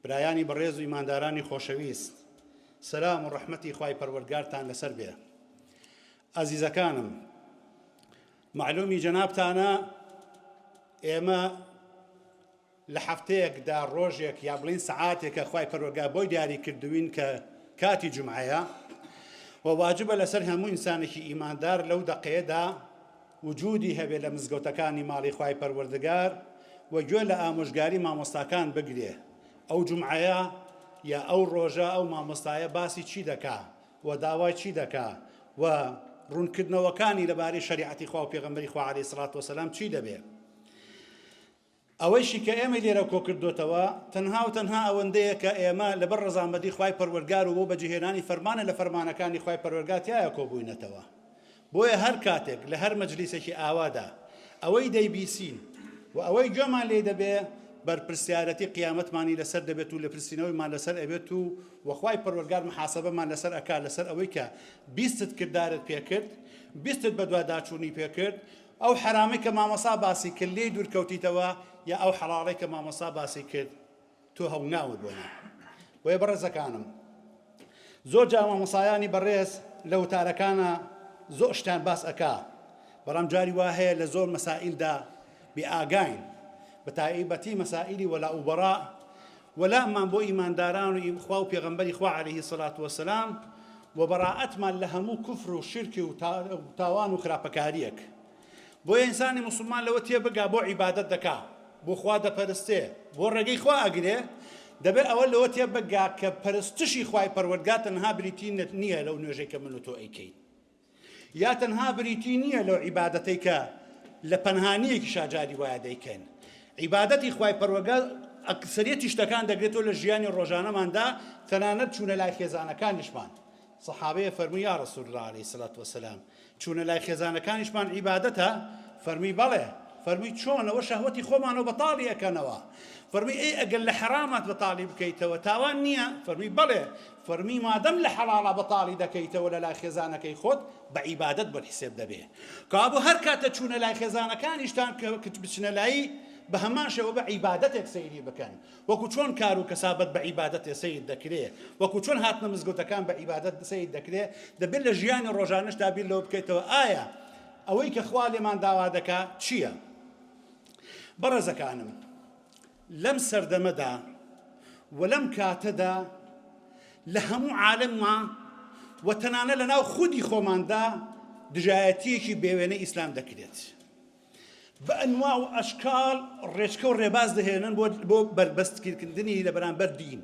برایانی بەڕێز و ئیماندارانی خۆشەویست سەلام و ڕەحمەتی خوای پەروەردگارتان لەسەر بێ ئازیزەکانم مەعلومی جەنابتانە ئێمە لە هەفتەیەکدا ڕۆژێک یا بڵین سەعاتێکە خوای پەروەردگار بۆی دیاری کردوین کە کاتی جومعەیە و واجبە لەسەر هەموو ئینسانێکی ئیماندار لەو دەقەیەدا وجودی هەبێ لە مزگەوتەکانی ماڵی خوای پەروەردگار و گوێ لە ئامۆژگاری مامۆستاکان بگرێ ئەو جومعەیە یا ئەو ڕۆژە ئەو مامۆستایە باسی چی دەکا و داوای چی دەکا و ڕوونکردنەوەکانی لەبارەی شەریعەتی خوا و پێغەمبەری خوا عەلەیهی سڵات وەسەلام چی دەبێ. ئەوەیشی کە ئێمەی لێرە کۆکردۆتەوە تەنها و تەنها ئەوەندەیە کە ئێمە لەبەر ڕەزامەندی خوای پەروەردگار و بۆ بەجێهێنانی فەرمانە لە فەرمانەکانی خوای پەروەردگار تیایا کۆبووینەتەوە. بۆیە هەر کاتێک لە هەر مەجلیسێکی ئاوادا ئەوەی دەیبیسین و ئەوەی گوێمان لێی دەبێ بەرپرسیارەتی قیامەتمانی لەسەر دەبێت و لێپرسینەوەیمان لەسەر ئەبێت و وە خوای پەروەردگار محاسەبەمان لەسەر ئەکا لەسەر ئەوەی کە بیستت کردارت پێکرد بیستت بەدواداچوونی پێکرد ئەو حەرامەی کە مامۆسا باسی کرد لێی دوور کەوتیتەوە یا ئەو حەڵاڵەی کە مامۆسا باسی کرد تۆ هەوناوت بۆ نا بۆیە بەڕێزەکانم زۆر جار مامۆسایانی بەڕێز لە وتارەکانە زۆر شتیان باس ئەکا بەڵام جاری وا هەیە لە زۆر مەسائیلدا بێ ئاگاین بە تایبەتی مەسائیلی وەلا و بەڕا وەلامان بۆ ئیمانداران و خوا و پێغەمبەری خوا عەلەیهی سەلات وەسەلام و بەڕائەتمان لە هەموو کوفر و شیرک و تاوان و خراپەکاریەک. بۆیە ئینسانی موسڵمان لەوە تێبگا بۆ عیبادەت دەکا، بۆ خوا دەپەرستێ، بۆ ڕێگەی خوا ئەگرێ، دەبێ ئەوە لەوە تێبگا کە پەرستشی خوای پەروەردگار تەنها بریتی نییە لەو نوێژەی کە من و تۆ ئەیکەین. یا تەنها بریتی نییە لەو عیبادەتەی کە لە پەنهانییەکیشا جاری وایە دەیکەین. عیبادەتی خوای پەروەردگار ئەکسەریەتی شتەکان دەگرێتەوە لە ژیانی ڕۆژانەماندا تەنانەت چوونە لای خێزانەکانیشمان. سەحابەیە فەرمووی یا رسول اللە علیە الصلوة والسلام چوونە لای خێزانەکانیشمان عیبادەتە؟ فەرمووی بەڵێ. فەرمووی چۆن؟ ئەوە شەهوەتی خۆمانەوە بەتاڵی ئەکەنەوە. فەرمووی ئەی ئەگەر لە حەرامات بەتاڵی بکەیتەوە تاوان نییە؟ فەرمووی بەڵێ. فەرمووی مادەم لە حەڵاڵا بەتاڵی دەکەیتەوە لە لای خێزانەکەی خۆت بە عیبادەت بۆت حسێب دەبێ. کەوابوو هەر کاتە چوونە لای خێزانەکانیشتان کە بچنە لای بە هەمان شێوە بە عیبادەتێک سەیری بکەن. وەکو چۆن کار و کەسابەت بە عیبادەتێ سەیر دەکرێ، وەکو چۆن هاتنە مزگەوتەکان بە عیبادەت سەیر دەکرێ، دەبێت لە ژیانی ڕۆژانەشدا بیر لەوە بکەیتەوە ئایا ئەوەی کە خوا لێمان داوا دەکا چییە؟ بەڕێزەکانم لەم سەردەمەدا و لەم کاتەدا لە هەموو عالەمما و تەنانە لە ناو خودی خۆماندا دژایەتیەکی بێوێنەی ئیسلام دەکرێت. بە ئەنواع و ئەشکال ڕێچکە و ڕێباز دەهێنن بۆ بۆ بەربەستکردنی لە بەرامبەر دین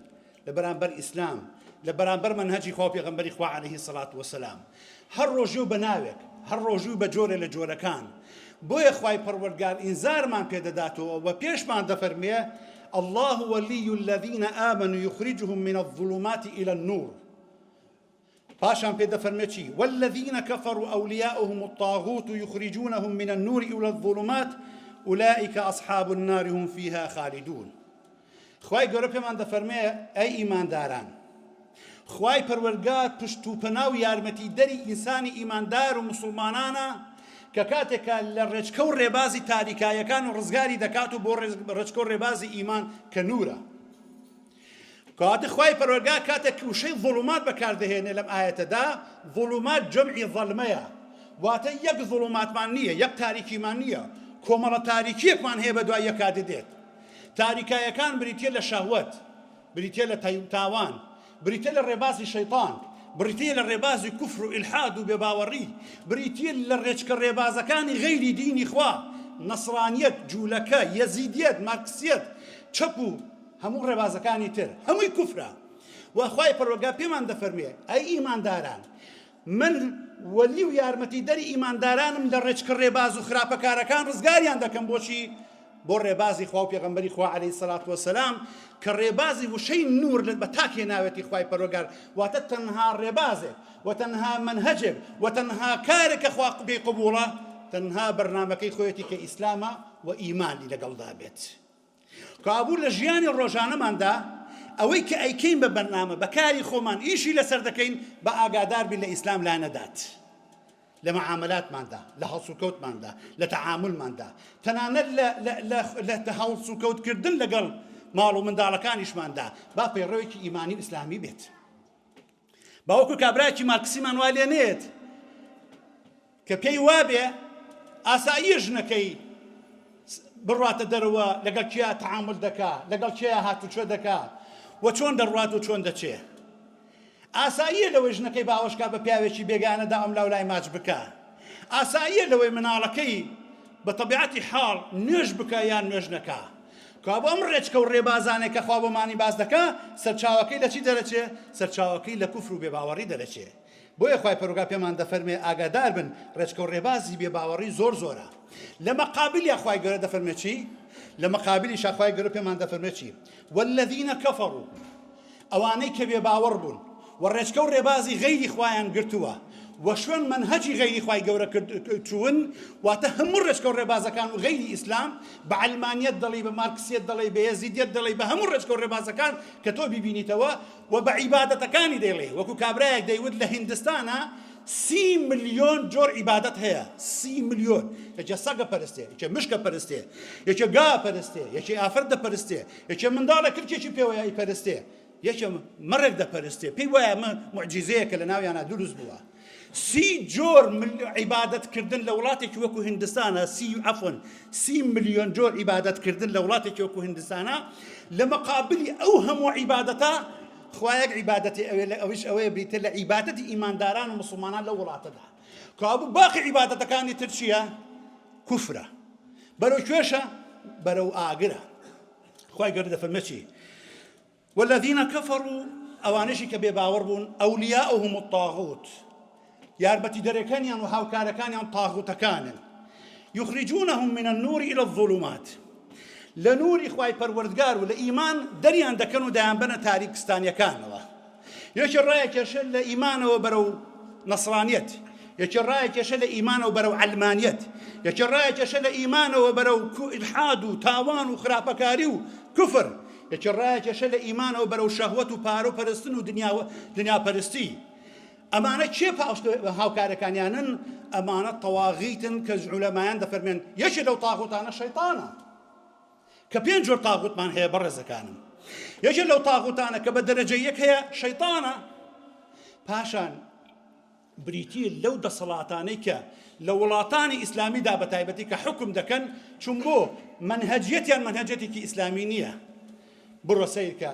لە بەرامبەر ئیسلام لە بەرامبەر مەنهەجی خوا و پێغەمبەری خوا عەلەیهی سەڵات وەسەلام هەر ڕۆژی و بە ناوێک هەر ڕۆژی و بە جۆرێ لە جۆرەکان بۆیە خوای پەروەردگار ئینزارمان پێدەداتەوە و پێشمان دەفەرمێ الله ولی الذین آمنوا یخرجهم من الظلمات الى النور پاشان پێ دەفەرمێ چی؟ والذین کفروا اولیاؤهم الطاغوت یخرجونهم من النور الی الظلمات اولئک اصحاب النار هم فیها خالدون. خوای گەورە پێمان دەفەرمێ ئەی ئیمانداران خوای پەروەردگار پشت و پەنا و یارمەتیدەری ئینسانی ئیماندار و موسڵمانانە کە کاتێکە لە ڕێچکە و ڕێبازی تاریکایەکان و ڕزگاری دەکات و بۆ ڕێچکە و ڕێبازی ئیمان کە نورە کەواتە خوای پەروەردگار کاتێک وشەی ظلمات بەکاردەهێنێ لەم ئایەتەدا ظلمات جەمعی ظلمەیە واتە یەک ظلماتمان نییە یەک تاریکیمان نییە کۆمەڵە تاریکیەکمان هەیە بە دوای یەکا دێت تاریکایەکان بریتە لە شەهوەت بریتە لە تاوان بریتە لە ڕێبازی شەیطان بریتە لە ڕێبازی کوفر و ئیلحاد و بێباوەڕی بریتە لە ڕێچکە ڕێبازەکانی غەیری دینی خوا نەسرانیەت جوولەکە یەزیدیەت مارکسیەت چەپ و هەموو ڕێبازەکانی تر هەمووی کوفرە وە خوای پەروەردگار پێمان دەفەرموێ ئەی ئیمانداران من وەلی و یارمەتیدەری ئیماندارانم لە ڕێچکە ڕێباز و خراپەکارەکان ڕزگاریان دەکەم بۆچی بۆ ڕێبازی خوا و پێغەمبەری خوا عەلەیهی سەلات وەسەلام کە ڕێبازی وشەی نور لە بە تاک هێناوێتی خوای پەروەردگار واتە تەنها ڕێبازێک و تەنها مەنهەجێک و تەنها کارێک کە خوا پێی قبوڵە تەنها بەرنامەکەی خۆیەتی کە ئیسلامە و ئیمانی لەگەڵدا بێت. کەوابوو لە ژیانی ڕۆژانەماندا ئەوەی کە ئەیکەین بە بەرنامە بە کاری خۆمان ئیشی لەسەر دەکەین بە ئاگادار بین لە ئیسلام لا نەدات لە معاملاتماندا لە هەڵسوکەوتماندا لە تەعاملماندا تەنانەت لە هەڵسوکەوتکردن لەگەڵ ماڵ و منداڵەکانیشماندا با پەیڕەوێکی ئیمانی و ئیسلامی بێت. با وەکو کابرایەکی مارکسیمان وا لێ نێت کە پێی وابێ ئاساییە ژنەکەی بڕاتە دەرەوە لەگەڵ کیا تەعامل دەکا لەگەڵ کێیا هاتوچۆ دەکا و چۆن دەڕوات و چۆن دەچێ ئاساییە لەوەی ژنەکەی باوەش کا بە پیاوێکی بێگانەدا ئەملاو لای ماچ بکا ئاساییە لەوەی مناڵەکەی بە تەبیعەتی حاڵ نوێژ بکا یان نوێژ نەکا کەوابوو ئەم ڕێچکە و ڕێبازانەی کە خوا بۆمانی باس دەکا سەرچاوەکەی لە چی دەرەچێ؟ سەرچاوەکەی لە کوفر و بێباوەڕی دەرەچێ. بۆیە خوای پەروەردگار پێمان دەفەرمێ ئاگادار بن ڕێچکە و ڕێبازی بێباوەڕی زۆر زۆرە. لە مەقابلیا خوای گەورە دەفەرمێ چی؟ لە مەقابلیشا خوای گەورە پێمان دەفەرمێ چی؟ والذین کفروا ئەوانەی کە بێباوەڕ بوون و ڕێچکە و ڕێبازی غەیری خوایان گرتووە و شوێن مەنهەجی غەیری خوای گەورە چوون، واتە هەموو ڕێچکە و ڕێبازەکان و غەیری ئیسلام، بە عەلمانیەت دەڵێی، بە مارکسیەت دەڵێی، بە یەزیدیەت دەڵێی، بە هەموو ڕێچکە و ڕێبازەکان کە تۆ بیبینیتەوە و بە عیبادەتەکانی دەیڵێی، وەکو کابرایەک دەیوت لە هیندستانا سی ملیۆن جۆر عیبادەت هەیە، سی ملیۆن، یەکێ سەگ ئەپەرستێ، یەکێ مشک ئەپەرستێ، یەکێ گا ئەپەرستێ، یەکێ ئافرەت دەپەرستێ، یەکێ منداڵە کلکێکی پێوەیە ئەیپەرستێ، یەکێ مەڕێک دەپەرستێ، پێی وایە ئەمە موعجیزەیەکە لە ناویانا دروست بووە. سی جۆر عیبادەت کردن لە وڵاتێکی وەکو هندستانە سی عەفوەن سی ملیۆن جۆر عیبادەت کردن لە وڵاتێکی وەکو هندستانە لە مەقابلی ئەو هەموو عیبادەتە خوا یەک عیبادەتی ئەوێ لە ئەویش ئەوەیە بریتە لە عیبادەتی ئیمانداران و مسلمانان لەو وڵاتەدا کەوابوو باقی عیبادەتەکانی تر چییە؟ کوفرە بەرەو کوێشە بەرەو ئاگرە خوای گەورە دەفەرمێ چی والذین کفروا ئەوانەشی کە بێباوەڕ بوون ئەولیاءهم الطاغوت یارمەتیدەرەکانیان و هاوکارەکانیان طاغوتەکانن یخرجونهم من النور الى الظلمات لە نوری خوای پەروەردگار و لە ئیمان دەریان دەکەن و دەیانبەنە تاریکستانیەکانەوە یەکێ ڕایەکێشە لە ئیمانەوە بەرەو نەسرانیەت، یەکێ ڕایەکێشە لە ئیمانەوە بەرەو عەلمانیەت، یەکێ ڕایەکێشە لە ئیمانەوە بەرەو ئیلحاد و تاوان و خراپەکاری و کوفر، یەکێ ڕایەکێشە لە ئیمانەوە بەرەو شەهوەت و پارە و پەرستن و دنیاپەرستی. ئەمانە کێ هاوکارەکانیانن؟ ئەمانە تەواغیتن کە عولەمایان دەفەرمێن یەکێ لەو تاغوتانە شەیتانە. کە پێنج جۆر تاغوتمان هەیە بەڕێزەکانم یەکێ لەو تاغوتانە کە بە دەرەجە یەک هەیە شەیتانە پاشان بریتی لەو دەسەڵاتانەی کە لە وڵاتانی ئیسلامیدا بە تایبەتی کە حکم دەکەن چون بۆ منهجیەتیان منهجەتێکی ئیسلامی نییە بڕۆ سەیرکە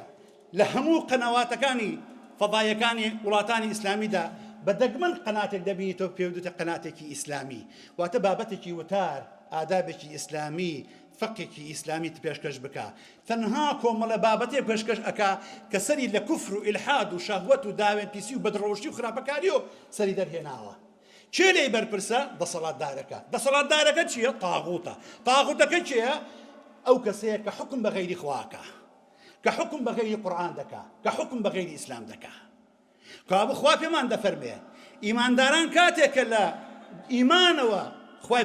لە هەموو قەنەواتەکانی فەضایەکانی وڵاتانی ئیسلامیدا بە دەگمەن قەناتێک دەبینیتەوە پێودتە قەناتێکی ئیسلامی واتە بابەتێکی وتار ئادابێکی ئیسلامی فەقێکی ئیسلامیت پێشکەش بکا تەنها کۆمەڵە بابەتێک پێشکەش ئەکا کە سەری لە کوفر و ئیلحاد و شەهوەت و داوێن پیسی و بەدڕەوشتی و خراپەکاریەوە سەری دەرهێناوە کێ لێی بەرپرسە دەسەڵاتدارەکە دەسەڵاتدارەکە چییە تاغوتە تاغوتەکە کێیە ئەو کەسەیە کە حوکم بە غەیری خواکە کە حوکم بە غەیری قورئان دەکا کە حوکم بە غەیری ئیسلام دەکا کەوابوو خوا پێمان دەفەرمێ ئیمانداران کاتێک کە لە ئیمانەوە خوای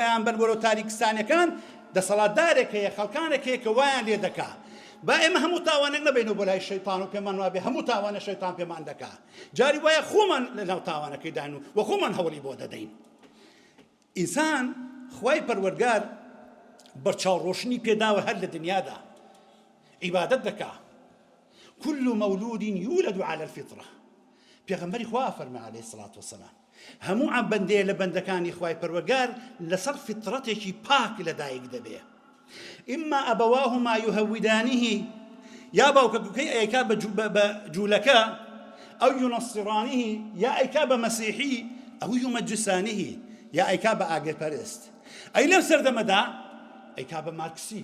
ئەیان بەن بەرەو تاریکستانەکان دەسەڵاتدارێک هەیە خەڵکانێک هەیە کە وایان لێ دەکا با ئێمە هەموو تاوانێک نەبینەوە بۆ لای شەیتان و پێمان وابێ هەموو تاوانە شەیتان پێمان دەکا جاری وایە خۆمان لەناو تاوانەکەیدان و وە خۆمان هەوڵی بۆ دەدەین ئینسان خوای پەروەردگار بەرچاو ڕۆشنی پێداوە هەر لە دنیادا عیبادەت دەکا كل مولود يولد على الفطرة پێغەمبەری خوا فەرمی عليه الصلاة والسلام هەموو ئەم بەندەیە لە بەندەکانی خوای پەروەردگار لەسەر فیتڕەتێکی پاک لەدایک دەبێ ئیمما ئەبەواهما یهودانه یا باوکەکەی ئەیکا بە جوولەکە ئەو ینصرانه یا ئەیکا بە مەسیحی ئەو یمجسانه یا ئەیکا بە ئاگرپەرست ئەی لەم سەردەمەدا ئەیکا بە مارکسی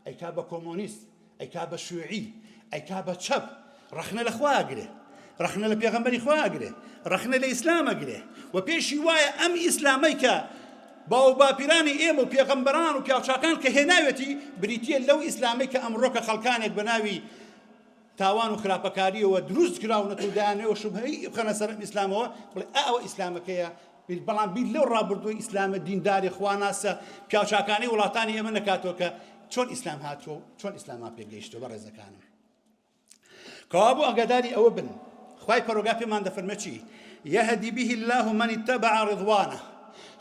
ئەیکا بە کۆمۆنیست، ئەیکا بە شیوعی، ئەیکا بە چەپ، ڕەخنە لە خوا ئەگرێ، ڕەخنە لە پێغەمبەری خوا ئەگرێ، ڕەخنە لە ئیسلام ئەگرێ و پێشی وایە ئەم ئیسلامەی کە باو باپیرانی ئێمە و پێغەمبەران و پیاوچاکان کە هێناوێتی بریتییە لەو ئیسلامەی کە ئەمڕۆ کە خەڵکانێک بە ناوی تاوان و خراپەکاریەوە دروست کراونەت و دەیانەوە شوبهەی بخەنە سەر ئەم ئیسلامەوە بڵێ ئا ئەوە ئیسلامەکەیە بیر بەڵام بیر لەو ڕابردووی ئیسلامە دینداری خواناسە پیاوچاکانەی وڵاتانی ئێمە نەکاتەوە کە چۆن ئیسلام هاتووە و چۆن ئیسلامان پێگەیشتووە بەڕێزەکانم کەوابوو ئاگاداری ئەوە بن خوای پەرۆگا پێمان دەفەرمێ چی یهدی به الله من اتبع رضوانه.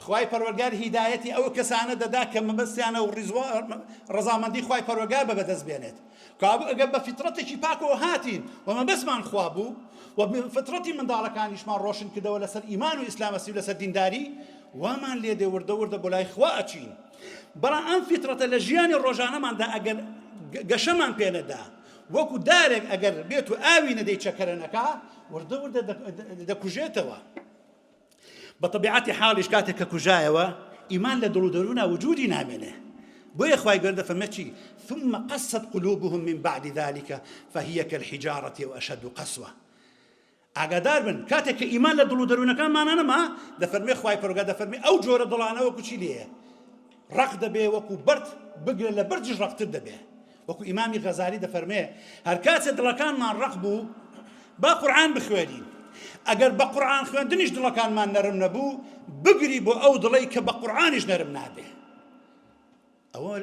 خوای پەروەردگار هیدایەتی ئەو کەسانە دەدا کە مەبەستیانە و ڕەزامەندی خوای پەروەردگار بە بەدەست بێنێت. کەوابوو ئەگەر بە فیتڕەتێکی پاکەوە هاتین و مەبەستمان خوا بوو و فیتڕەتی منداڵەکانیشمان ڕۆشن کردەوە لەسەر ئیمان و ئیسلامەسی و لەسەر دینداری، وامان لێ دێ وردە وردە بۆ لای خوا ئەچین. بەڵام ئەم فیتڕەتە لە ژیانی ڕۆژانەماندا ئەگەر گەشەمان پێ نەدا، وەکو دارێک ئەگەر بێت و ئاوی نەدەی چەکەرە نەکا، وردە وردە دەکوژێتەوە. بە تەبیعەتی حاڵیش کاتێک کە کوژایەوە ئیمان لە دڵ و دەروونا وجودی نامێنێ. بۆیە خوای گەورە دەفەرمێ چی؟ ثم قست قلوبهم من بعد ذلك فهي كالحجارة أو أشد قسوة. ئاگادار بن کاتێک کە ئیمان لە دڵ و دەروونەکانمانە نەما دەفەرمێ خوای پەروەردگار دەفەرمێ ئەو جۆرە دڵانە وەکو چی لێیە ڕەق دەبێ وەکو بەرد بگرە لە بەردیش ڕەقتر دەبێ وەکو ئیمامی غەزالی دەفەرمێ هەر کاتێ دڵەکانمان ڕەق بوو با قورئان بخوێنین ئەگەر بە قورئان خوێندنیش دڵەکانمان نەرم نەبوو بگری بۆ ئەو دڵەی کە بە قورئانیش نەرم نابێ ئەوە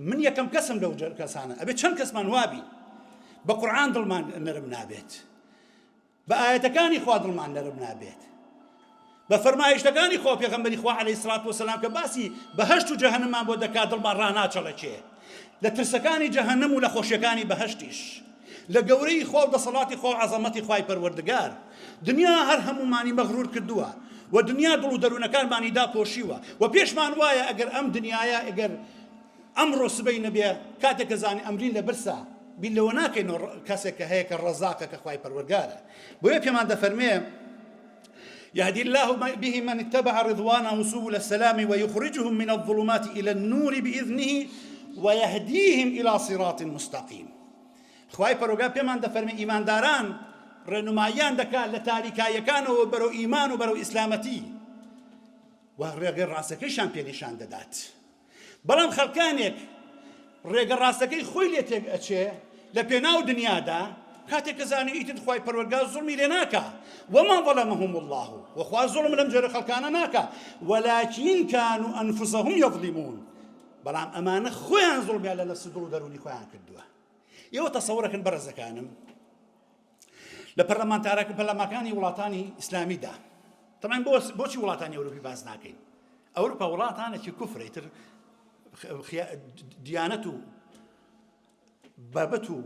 من یەکەم کەسم لەو کەسانە ئەبێ چەند کەسمان وابی بە قورئان دڵمان نەرم نابێت بە ئایەتەکانی خوا دڵمان نەرم نابێت بە فەرمایشتەکانی خوا پێغەمبەری خوا عەلەیهی سڵات وسلام کە باسی بەهەشت و جەهەنەممان بۆ دەکات دڵمان ڕاناچەڵەکێ لە ترسەکانی جەهەنەم و لە خۆشیەکانی بەهەشتیش لە گەورەی خوا و دەسەڵاتی خوا و عەزەمەتی خوای پەروەردگار دنیا هەر هەموومانی مەغرور کردووە و دنیا دڵ و دەروونەکانمانی داپۆشیوە و پێشمان وایە ئەگەر ئەم دنیایە ئەگەر ئەمڕۆ سبەی نەبێ کاتێک کە زانی ئەمرین لە برسا بیر لەوە ناکەینەوە کەسێک کە هەیە کە ڕەزاقە کە خوای پەروەردگارە بۆیە پێمان دەفەرمێ يهدي الله به من اتبع رضوانه سبل السلام ويخرجهم من الظلمات إلى النور بإذنه ويهديهم إلى صراط مستقيم خوای پەروەردگار پێمان دەفەرمێ ئیمانداران ڕێنماییان دەکات لە تاریکاییەکانەوە بەرەو ئیمان و بەرەو ئیسلامەتی و ڕێگەی ڕاستەکەیشان پێ نیشان دەدات. بەڵام خەڵکانێک ڕێگە ڕاستەکەی خۆی لێ تێک ئەچێ لە پێناو دنیادا کاتێک کە زانی ئیتر خوای پەروەردگار زوڵمی لێ ناکا وما ظلمهم الله و خوا زوڵم لەم جۆرە خەڵکانە ناکا ولكن كانوا أنفسهم يظلمون بەڵام ئەمانە خۆیان زوڵمیان لە نەفس و دڵ و دەروونی خۆیان کردووە ئێوە تەسەورەکەن بەڕێزەکانم لە پەرلەمانتارەکە پەرلەماکانی وڵاتانی ئیسلامیدا تەمان بۆ بۆچی وڵاتانی ئەوروپی باس ناکەین ئەوروپا وڵاتانێکی کوفرە ئیتر دیانەت و بابەت و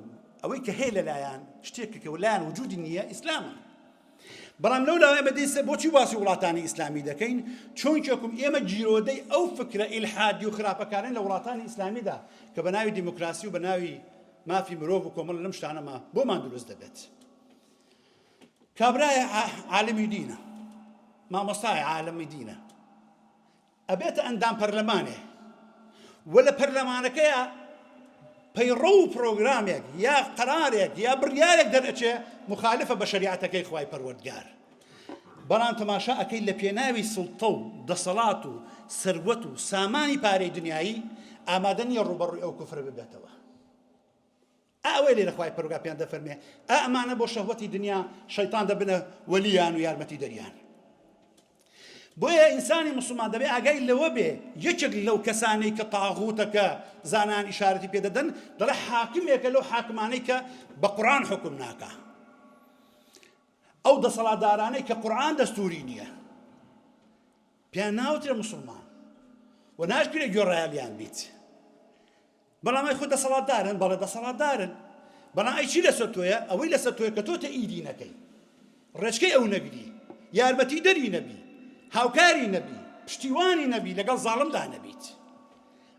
ئەوەی کە هەیە لەلایەن شتێک کە لایەن وجودی نییە ئیسلامە بەڵام لەو لاوە ئێمە دەیسە بۆچی باسی وڵاتانی ئیسلامی دەکەین چونکێکم ئێمە گیرۆدەی ئەو فکرە ئیلحادی و خراپەکارن لە وڵاتانی ئیسلامیدا کە بە ناوی دیموکراسی و بە ناوی مافی مرۆڤ و کۆمەڵ لەم شتانەما بۆمان دروست دەبێت کابرای عالمی دینە مامۆستای عالمی دینە ئەبێتە ئەندام پەرلەمانێ و لە پەرلەمانەکەیا پەیڕەو و پرۆگرامێک یا قەرارێک یا بڕیارێک دەرئەچێ مخالفە بە شەریعەتەکەی خوای پەروەردگار بەڵام تەماشا ئەکەی لە پێناوی سوڵتە و دەسەڵات و سەروەت و سامانی پارەی دنیایی ئامادە نییە ڕووبەڕووی ئەو کوفرە ببێتەوە. ئا ئەوەیە لێرە خوای پەروەردگار پێیان دەفەرمێ ئا ئەمانە بۆ شەهوەتی دنیا شەیتان دەبنە وەلیان و یارمەتی دەریان. بۆیە ئینسانی مسلمان دەبێ ئاگای لەوە بێ یەکێک لەو کەسانەی کە تاغوتەکە زانان ئیشارەتی پێ دەدەن دەڵێ حاکمێکە لەو حاکمانەی کە بە قورئان حوکم ناکا ئەو دەسەڵاتدارانەی کە قورئان دەستوری نییە پێیان ناوترێ مسلمان و ناشکرێ گوێڕایەڵیان بیت بەڵام ئەی خۆ دەسەڵاتدارن بەڵێ دەسەڵاتدارن بەڵام ئەی چی لەسەر تۆیە ئەوەی لەسەر تۆیە کە تۆ تەئیدی نەکەی ڕێچکەی ئەو نەگری یارمەتی دەری نەبی هاوکاری نەبی پشتیوانی نەبی لەگەڵ زاڵمدا نەبیت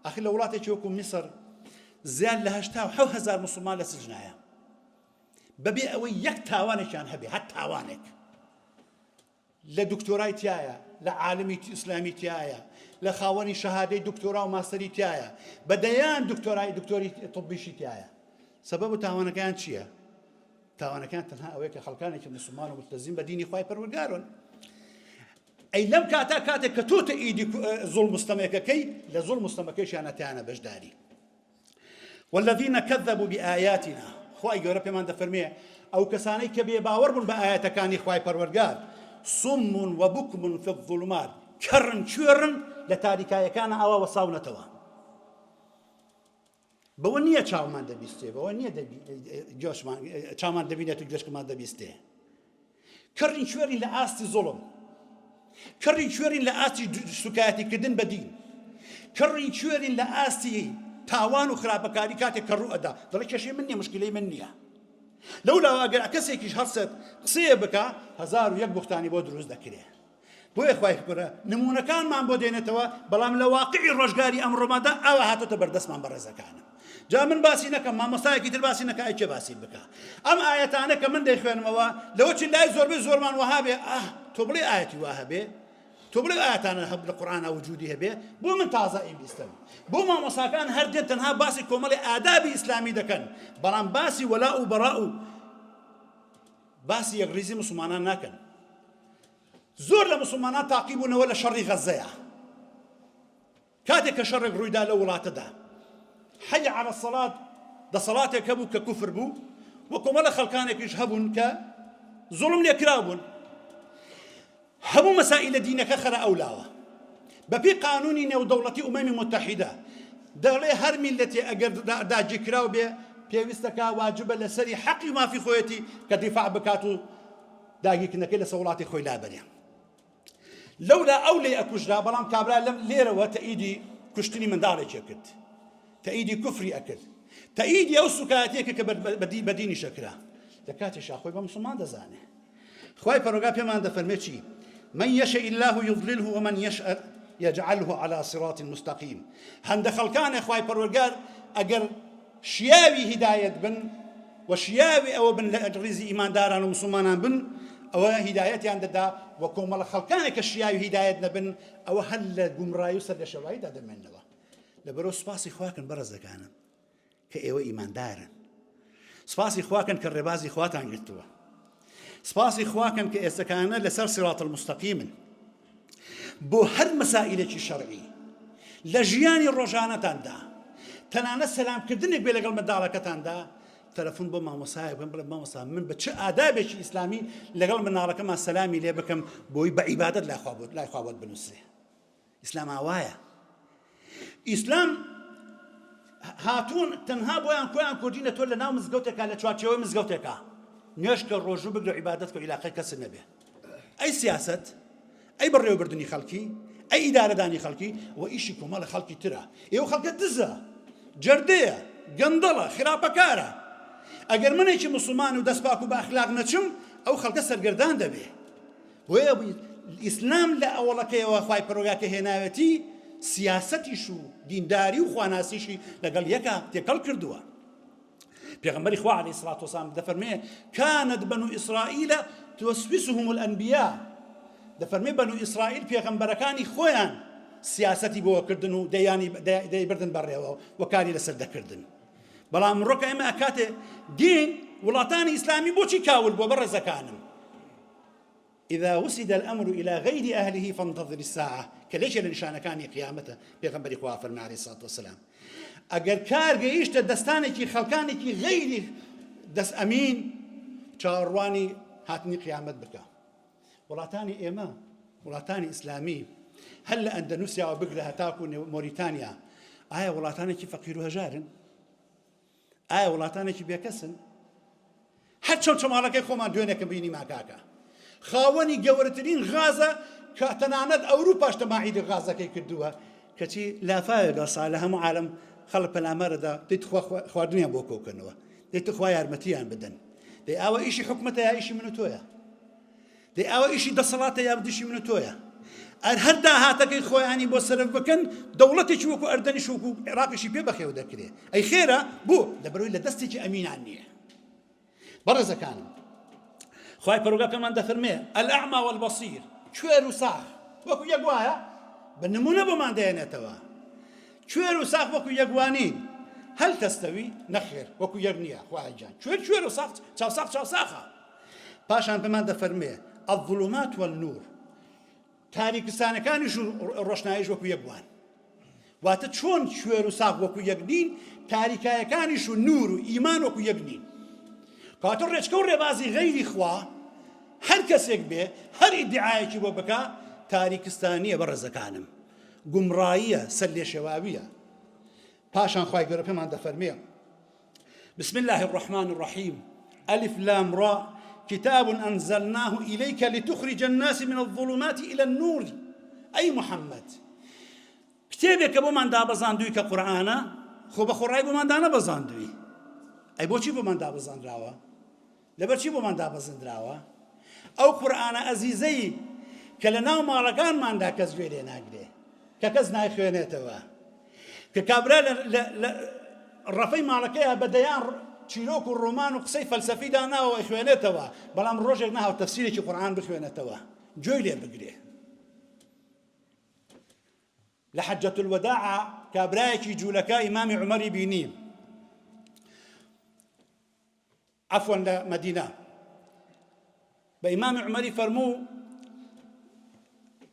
ئەخر لە وڵاتێکی وەکو میسر زیاد لە 87 هزار مسلمان لە سجنایە بەبێ ئەوەی یەک تاوانێکیان هەبێ هەر تاوانێک لە دکتۆرای تیایە، لە عالمی ئیسلامی تیایە، لە خاوەنی شەهادەی دکتۆرا و ماستەری تیایە، بە دەیان دکتۆرای دکتۆری طبیشی تیایە. سەبەب و تاوانەکەیان چییە؟ تاوانەکان تەنها ئەوەیە کە خەڵکانێکی مسلمان و ملتەزیم بە دینی خوای پەروەردگارن. ئەی لەم کاتا کاتێک کە تۆ تەئیدی زوڵم و ستەمێکەکەی لە زوڵم و ستەمەکەیشیانە تیانە بەشداری. والذین کذبوا بآیاتنا خوای گەورە پێمان دەفەرمێ ئەو کەسانەی کە بێباوەڕ بوون بە ئایەتەکانی خوای پەروەردگار صم وبکم فی الظلمات کەڕن کوێڕن لە تاریکایەکانە ئاوا وەساونەتەوە بەوە نییە چاومان دەبیستێ بەوە نییە چاومان دەبینێت و گوێشکمان دەبیستێ کەڕین کوێری لە ئاستی زوڵم. کەڕی کوێرین لە ئاستی سوکایەتیکردن بە دین. کەڕی کوێرین لە ئاستی تاوان و خراپەکاری کاتێک کە ڕوو ئەدا دەڵێ کێشەی من نییە مشکلەی من نییە. لەولاوە ئەگەر کەسێکیش هەڵسێت قسەیە بکا 1001 بوختانی بۆ دروست دەکرێ. بۆیە خوای گەورە نموونەکانمان بۆ دێنێتەوە بەڵام لە واقعی ڕۆژگاری ئەمڕۆماندا ئاوا هاتۆتە بەردەستمان بەڕێزەکانم جا من باسی نەکەم مامۆستایەکی تر باسی نەکە ئەی کێ باسی بکە ئەم ئایەتانە کە من دەیخوێنمەوە لەوە چی لای زۆربەی زۆرمان وەها بێ ئاه تۆ بڵێ ئایەتی وا هەبێ تۆ بڵێ ئایەتانە هەب لە قورئانا وجودی هەبێ بۆ من تازە ئەیبیستم بۆ مامۆستاکان هەر دێن تەنها باسی کۆمەڵی ئادابی ئیسلامی دەکەن بەڵام باسی وەلا و بەڕا و باسی یەکڕیزی مسلمانان ناکەن زۆر لە موسڵمانان تاقی بوونەوە لە شەڕی غەززەیا کاتێک کە شەڕێک ڕوویدا لەو وڵاتەدا حی علی الصلاة دەسەڵاتێک هەبوو کە کوفر بوو و کۆمەڵە خەڵکانێکیش هەبوون کە زوڵم لێکراو بوون هەموو مەسائیلە دینەکە خەرە ئەولاوە بەپێی قانونی نێودەوڵەتی ئومەمی متحیدە دەڵێ هەر میلەتێ ئەگەر داگیرکراو بێ پێویستەکە واجبە لەسەری حەقی مافی خۆیەتی کە دیفاع بکات و داگیرکردنەکەی لەسەر وڵاتی خۆی لابەرێ. لەولا ئەو لێی ئەکوژرا، بەڵام کابرا لەم لێرەوە تەئیدی کوشتنی منداڵێکی ئەکرد، تەئیدی کوفری ئەکرد، تەئیدی ئەو سوکایەتیە کرد کە بە دینیش ئەکرا. لە کاتێکا خۆی بە موسڵمان دەزانێ. خوای پەروەردگار پێمان دەفەرمێ چی؟ من یشاء الله یضلله ومن یشاء یجعله علی صراط مستقیم. هەندە خەڵکانێ خوای پەروەردگار ئەگەر شیاوی هیدایەت بن و شیاوی ئەوە بن لە ڕیزی ئیمانداران و موسڵمانان بن ئەوە هیدایەتیان دەدا و کۆمەڵە خەڵکانێک کە شیاوی هیدایەت نەبن ئەوە هەر لە گومڕایی و سەرلێشێواییدا دەمێننەوە. لەبەرئەوە سوپاسی خواکەن بەڕێزەکانم کە ئێوە ئیماندارن. سوپاسی خواکەن کە ڕێبازی خواتان گرتووە. سپاسی خواکەن کە ئێستەکانە لەسەر صراط المستقیمن. بۆ هەر مەسائیلێکی شەرعی لە ژیانی ڕۆژانەتاندا تەنانەت سەلامکردنێک بێ لەگەڵ منداڵەکەتاندا تەلەفۆن بۆ مامۆسایەک بکەن بڵێ مامۆسا من بە چ ئادابێکی ئیسلامی لەگەڵ منداڵەکەمان سەلامی لێ بکەم بۆی بە عیبادەت لای خوا بۆت لای خوا بۆت بنووسرێ ئیسلام ئاوایە ئیسلام هاتوون تەنها بۆیان کۆیان کوردینە تۆ لە ناو مزگەوتێکا لە چوارچێوەی مزگەوتێکا نوێژکە ڕۆژوو بگرە عیبادەت کە عیلاقەی کەس نەبێ ئەی سیاسەت ئەی بەڕێوەبردنی خەڵکی ئەی ئیدارەدانی خەڵکی و ئیشی کۆمەڵە خەڵکی ترە ئێوە خەڵکە دزە جەردەیە گەندەڵە خراپەکارە ئەگەر منێکی مسلمان و دەست پاک و بە ئەخلاق نەچم ئەو خەڵکە سەرگەردان دەبێ بۆیە ئیسلام لە ئەوەڵەکەیەوە خوای پەروەردگار کە هێناوێتی سیاسەتیش و دینداری و خواناسیشی لەگەڵ یەکا تێکەڵ کردووە. پێغەمبەری خوا علیه الصلاة والسلام دەفەرمێ كانت بنو إسرائيل توسوسهم الأنبياء دەفەرمێ بەنو ئیسرائیل پێغەمبەرەکانی خۆیان سیاسەتی بۆ کردن و دەیانی دەیبردن بەڕێوە و کاری لەسەر دەکردن بەڵام ڕۆکە ئێمە ئەکاتێ دین وڵاتانی ئیسلامی بۆچی کاول بووە بەڕێزەکانم اذا وسد الامر الى غیر اهله فانتظر الساعە کە لەکێ لە نیشانەکانی قیامەتە پێغەمبەری خوا فەرمی علیه الصلاة والسلام ئەگەر کار گەیشتە دەستانێکی خەڵکانێکی غەیری دەست ئەمین چاوەڕوانی هاتنی قیامەت بکە وڵاتانی ئێمە وڵاتانی ئیسلامی هەر لە ئەندەنوسیاوە بگرە هەتاکو مۆریتانیا ئایا وڵاتانێکی فەقیر و هەژارن ئایا وڵاتانێکی بێکەسن؟ هەر چەمچەماڵەکەی خۆمان دوێنێکم بینیمان کاکە خاوەنی گەورەترین غازە کە تەنانەت ئەوروپاش تەماعی غازەکەی کردووە کەچی لافاوێک هەڵسا لە هەموو عالەم خەڵک پەلامارەدا دەی تخوا خواردنیان بۆ کۆکەنەوە دەی تخوا یارمەتیان بدەن دەی ئاوە ئیشی حکومەتە یا ئیشی من و تۆیە دەی ئەوە ئیشی دەسەڵاتە یا دژی من و تۆیە؟ ئەر هەر داهاتەکەی خۆیانی بۆ سەرف بکەن دەوڵەتێکی وەکو ئەردەنیش وەکو عێراقیشی پێ بەخێو دەکرێ ئەی خێرە بۆ لەبەرەوەی لە دەستێکی ئەمینان نییە بەڕێزەکانم خوای پەروەردگار پێمان دەفەرمێ الأعمى والبصير کوێر و ساخ وەکو یەک وایە بە نمونە بۆمان دەێنێتەوە کوێر و ساخ وەکو یەک وانین هل تستوي نەخێر وەکو یەک نییە خوای گیان کوێر کوێر و ساخ چاوساخ چاوساخە پاشان پێمان دەفەرموێ، الظلمات والنور، تاریکستانەکانیش و ڕۆشناییش وەکو یەک وان. واتە چۆن کوێر و ساغ وەکو یەک نین، تاریکایەکانیش و نور و ئیمان وەکو یەک نین. کەواتە ڕێچکە و ڕێبازی غەیری خوا هەر کەسێک بێ هەر ئیدعایەکی بۆ بکا تاریکستانیە بەڕێزەکانم، گومڕاییە، سەرلێشێواویە. پاشان خوای گەورە پێمان دەفەرموێ، بسم اللە الرحمن الرحیم الف لام را. کتاب أنزلناه إليك لتخرج الناس من الظلمات إلى النور ئەی محمد کتێبێک کە بۆمان دابەزاندووی کە قورئانە خۆ بە خۆڕای بۆمان دانەبەزاندووی ئەی بۆچی بۆمان دابەزاندراوە لەبەر چی بۆمان دابەزێندراوە ئەو قورئانە ئەزیزەی کە لە ناو ماڵەکانماندا کەس گوێ لێ ناگرێ کە کەس نایخوێنێتەوە کە کابرا لە ڕەفەی ماڵەکەیە بە دەیان چیرۆک و ڕۆمان و قسەی فەلسەفی داناوە ئەیخوێنێتەوە بەڵام ڕۆژێک نەهاو تەفسیرێکی قورئان بخوێنێتەوە گوێی لێ بگرێ لە حەجەت الوداع کابرایەکی جوولەکە ئیمامی عومەری بینی عەفوەن لە مەدینە بە ئیمامی عومەری فەرموو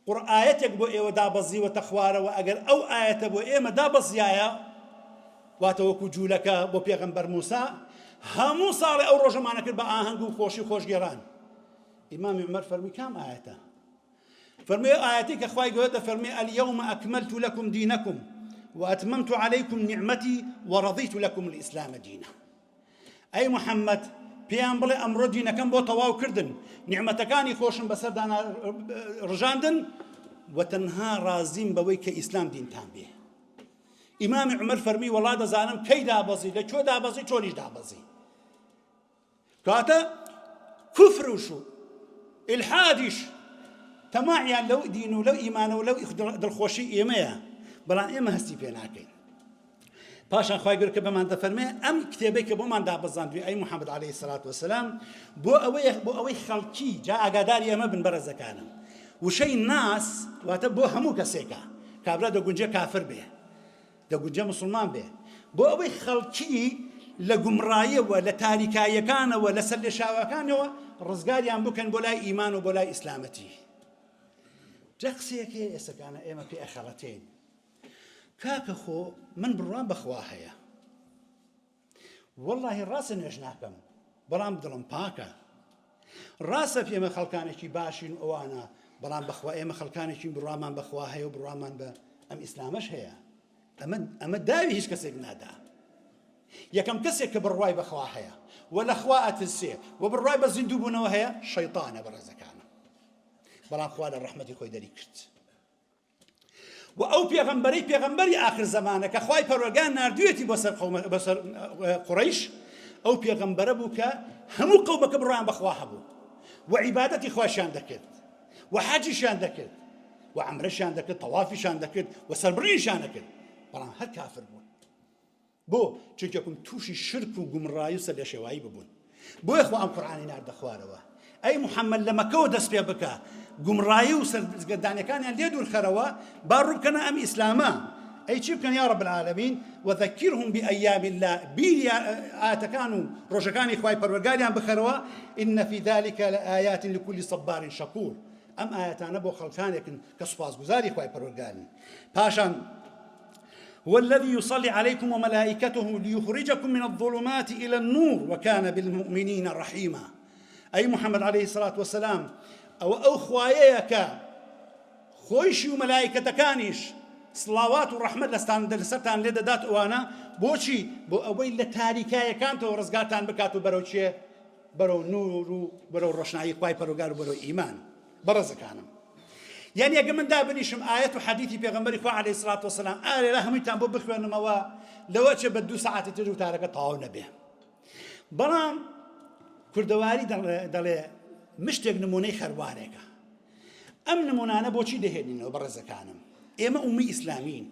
قڕ ئایەتێک بۆ ئێوە دابەزیوەتە خوارەوە ئەگەر ئەو ئایەتە بۆ ئێمە دابەزیایە واتە وەکو جوولەکە بۆ پێغەمبەر موسا هەموو ساڵێ ئەو ڕۆژەمانە کرد بە ئاهەنگ و خۆشی و خۆشگێڕان ئیمامی عومەر فەرمی کام ئایەتە فەرمووی ئەو ئایەتەی کە خوای گەورە دەفەرموێ الیوم اکملت لکم دینکم واتممت علیکم نعمتی ورضیت لکم الاسلام دینا ئەی محەممەد پێیان بڵێ ئەمڕۆ دینەکەم بۆ تەواو کردن نیعمەتەکانی خۆشم بەسەردا ڕژاندن و تەنها ڕازیم بەوەی کە ئیسلام دینتان بێ ئیمامی عومەر فەرمی وەڵا دەزانم کەی دابەزی لە کوێ دابەزی چۆنیش دابەزی کەواتە کوفروش و ئیلحادیش تەماعیان لەو دین و لەو ئیمانە و لەو دڵخۆشی ئێمەیە بەڵام ئێمە هەستی پێ ناکەین پاشان خوای گەورە کە بەمان دەفەرمێ ئەم کتێبەی کە بۆمان دابەزاندوی ئەی محەممەد عەلەیهی سەلات وەسەلام بۆ ئەوەی بۆ ئەوەی خەڵکی جا ئاگاداری ئەمە بن بەڕێزەکانم وشەی ناس واتە بۆ هەموو کەسێکە کابرا دەگونجێ کافر بێ دەگونجێ موسڵمان بێ بۆ ئەوەی خەڵکی لە گومڕاییەوە لە تاریکاییەکانەوە لە سەرلێشاوەکانەوە ڕزگاریان بکەن بۆ لای ئیمان و بۆ لای ئیسلامەتی جا قسەیەک هەیە ئێسەکانە ئێمە پێ ئەخەڵەتێین کاکە خۆ من بڕوام بەخوا هەیە وەڵاهی ڕاستە نوێژ ناکەم بەڵام دڵم پاکە ڕاستە ئێمە خەڵکانێکی باشین و ئەوانە بەڵام بەخوا ئێمە خەڵکانێکی بڕوامان بەخوا هەیە و بڕوامان بە ئەم ئیسلامەش هەیە ئەمە ئەمە داوی هیچ کەسێک نادا یەکەم کەسێک کە بڕوای بەخوا هەیە و لەخوا ئەترسێ و بڕوای بە زیندوو بوونەوە هەیە شەیطانە بەڕێزەکانە بەڵام خوا لە ڕەحمەتی خۆی دەری کرد و ئەو پێغەمبەرەی پێغەمبەری ئاخر زەمانە کە خوای پەروەردگار ناردوویەتی بۆ سەر قەومە بۆ سەر قوڕەیش ئەو پێغەمبەرە بوو کە هەموو قەومەکە بڕوایان بە خوا هەبوو و عیبادەتی خواشیان دەکرد و حەجیشیان دەکرد و عەمرەشیان دەکرد تەوافیشان دەکرد و سەربڕینیشیان دەکرد بەڵام هەر کافر بوون بۆ؟ چونکەکم تووشی شرک و گومڕایی و سەرلێشێوایی ببوون. بۆیە خوا ئەم قورئانەی ناردە خوارەوە. ئەی محەممەد لە مەکەوە دەست پێ بکە، گومڕایی و سەرگەردانیەکانیان لێ دوور خەرەوە، با ڕوو بکەنە ئەم ئیسلامە. ئەی چی بکەن یا رب العالمین؟ وذکرهم بأیام اللە، بیری ئایەتەکان و ڕۆژەکانی خوای پەروەردگاریان بخەرەوە، ان فی ذلک لآیات لکل صبار شکور. ئەم ئایەتانە بۆ خەڵکانێکن کە سوپاسگوزاری خوای پەروەردگارن. پاشان هو الذي يصلي عليكم وملائكته ليخرجكم من الظلمات إلى النور وكان بالمؤمنين رحيما ئەی محمد عليه الصلاة والسلام ئەوە ئەو خوایەیە کە خۆیشی و مەلایکەتەکانیش سڵاوات و ڕەحمەت لەستان لەسەرتان لێ دەدات ئەوانە بۆچی بۆ ئەوەی لە تاریکایەکانتەوە ڕزگارتان بکات و بەرەو چێ بەرەو نور و بەرەو ڕۆشنایی خوای پەروەگار و بەرەو ئیمان بەڕێزەکانم یعنی ئەگە من دابنیشم ئایەت و حەدیثی پێغەمبەری خوا عەلەیهی سڵات وەسەلام ئارێرا هەموویتان بۆ بخوێنمەوە لەوە چێ بە دوو سەعاتی تر وتارەکە تەواو نەبێ بەڵام کوردەواری دەڵێ مشتێک نمونەی خەروارێکە ئەم نمونانە بۆچی دەهێنینەوە بەڕێزەکانم ئێمە ئومەی ئیسلامین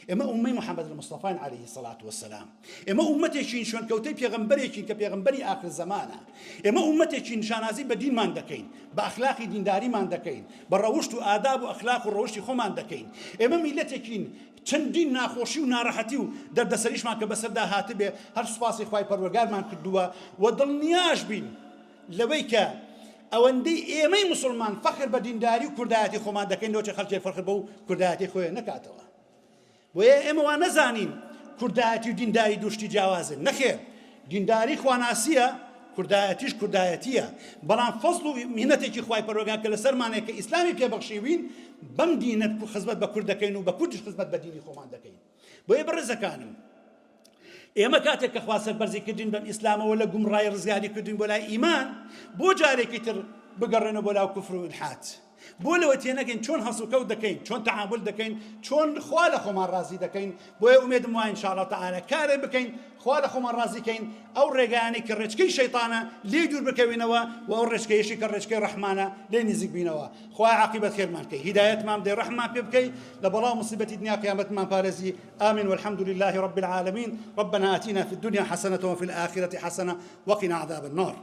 ئێمە ئومەی محەممەد المستەفاین عەلەیهی سەڵات وەسەلام ئێمە ئومەتێکین شوێنکەوتەی پێغەمبەرێکین کە پێغەمبەری ئاخر زەمانە ئێمە ئومەتێکین شانازی بە دینمان دەکەین بە ئەخلاقی دینداریمان دەکەین بە ڕەوشت و ئاداب و ئەخلاق و ڕەوشتی خۆمان دەکەین ئێمە میلەتێکین چەندین ناخۆشی و ناڕەحەتی و دەردەسەریشمان کە بەسەردا هاتبێ هەر سوپاسی خوای پەروەرگارمان کردووە و دڵنیاش بین لەوەی کە ئەوەندەی ئێمەی موسڵمان فەخر بە دینداری و کوردایەتی خۆمان دەکەین لۆچە خەڵکێک فەخر بەو کوردایەتی خۆیان نەکاتەوە بۆیە ئێمە وا نەزانین کوردایەتی و دینداری دوو شتی جیاوازن نەخێر دینداری خواناسیە کوردایەتیش کوردایەتیە بەڵام فەزڵ و مینەتێکی خوای پەروەردگار کە لەسەرمانەیە کە ئیسلامی پێبەخشیوین بەم دینە خزمەت بە کورد دەکەین و بە کوردیش خزمەت بە دینی خۆمان دەکەین بۆیە بەڕێزەکانم. ئێمە کاتێک کە خوا سەربەرزی کردین بەم ئیسلامەوە لە گومڕایی ڕزگاری کردین بۆ لای ئیمان، بۆ جارێکی تر بگەڕێنەوە بۆ لاو کوفر و ئیلحاد؟ بۆ لەوە تێنەگەین چۆن هەڵسوکەوت دەکەین، چۆن تەعامول دەکەین، چۆن خوا لە خۆمان ڕازی دەکەین، بۆیە ئومێدم وایە ان شاء اللە تعالی کارێ بکەین خوا لە خۆمان ڕازی کەین، ئەو ڕێگایانەی کە ڕێچکەی شەیتانە لێی دوور بکەوینەوە و ئەو ڕێچکەیەشی کە ڕێچکەی ڕەحمانە لێی نزیک بینەوە. خوایە عاقیبەت خێرمان کەی، هیدایەتمان بدەی، ڕەحممان پێ بکەی، لە بەڵا و موسیبەتی دنیا قیامەتمان پارێزی، آمین والحمد لله رب العالمین، ربنا آتنا فی الدنیا حسنة وفی الآخرة حسنة وقنا عذاب النار.